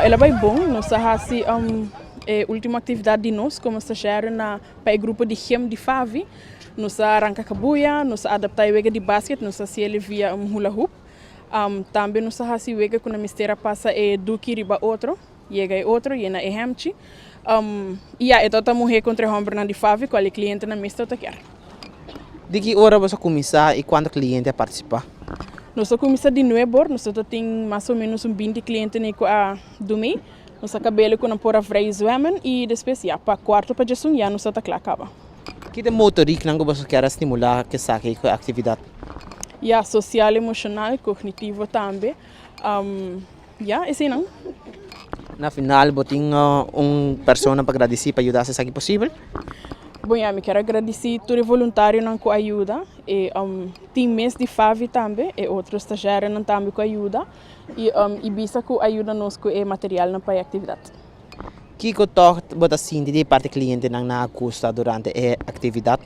El a bai bon. Nos a hasi e ultimo aktividat di nos komo stagiario na pa e grupo di gym di FAVI. Nos a ranka kabuya, nos a adaptá e wega di basket, nos a hasi el via un hula hoop. Tambe nos a hasi wega ku nan mester a pasa e duki riba otro, yega e otro, yena e hèmchi. I ya, e tabata muhé kontra e hòmbernan di FAVI, kual e klientenan mes tabata kier. Di ki ora boso a kuminsá i kuantu kliente a partisipá? Nos a kuminsá di nuebor, nos tabata tin mas o ménos un binti klientenan ku a dumí. Nos a kab'el ku nan por a vrij zwemmen i despues ya pa kuarto pa djesun ya nos tabata kla kaba. Ki ta e motoriknan ku boso kier a stimulá ku esaki ku e aktividat? Ya, sosial, emoshonal, kognitivo tambe. Ya, eseinan. Na final bo tin un persona pa gradisí pa yuda hasi esaki posibel? Bon ya, mi kier a gradisí tur e voluntarionan ku a yuda, e team mes di FAVI tambe, e otro stagiairnan tambe ku a yuda i Ibisa ku a yuda nos ku e materialnan pa e aktividat. Kiko tòg bo ta sinti di parti klientenan nan a gusta durante e aktividat?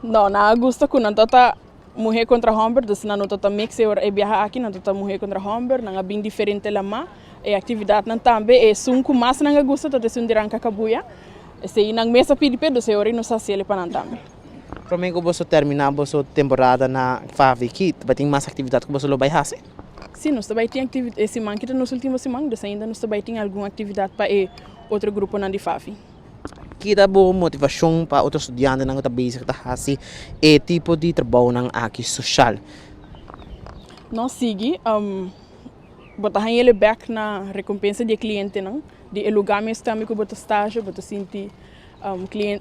No, nan a gusta ku nan tabata Muhé kontra hòmber, dus nan no ta ta mix e ora e biaha aki, nan ta ta muhé kontra hòmber, nan a bin diferente lamá, e aktividatnan tambe, esun ku mas nan a gusta ta esun di ranka kabuya, esei nan mes a pidi p'e, dus e ora ei nos a hasiel pa nan tambe. Promé ku boso terminá boso temporada na Favi ki ta bai tin mas aktividat ku boso lo bai hasi? Sí, nos ta bai tin aktividat, e siman ki ta nos último siman, dus ainda nos ta bai tin algun aktividat pa e otro gruponan di Favi. Ki ta bo motivashon pa otro studiantenan ku ta bezig ta hasi e tipo di trabounan aki soshal? Nos sigui bo ta haña el bek na rekompensa di e klientenan, di e lugá mes tambe ku bo ta stasha, bo ta sinti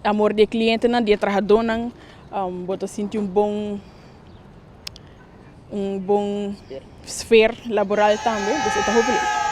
amor di e klientenan, di e trahadónan, bo ta sinti un bon un bon sfer laboral tambe, dus e ta hopi leuk.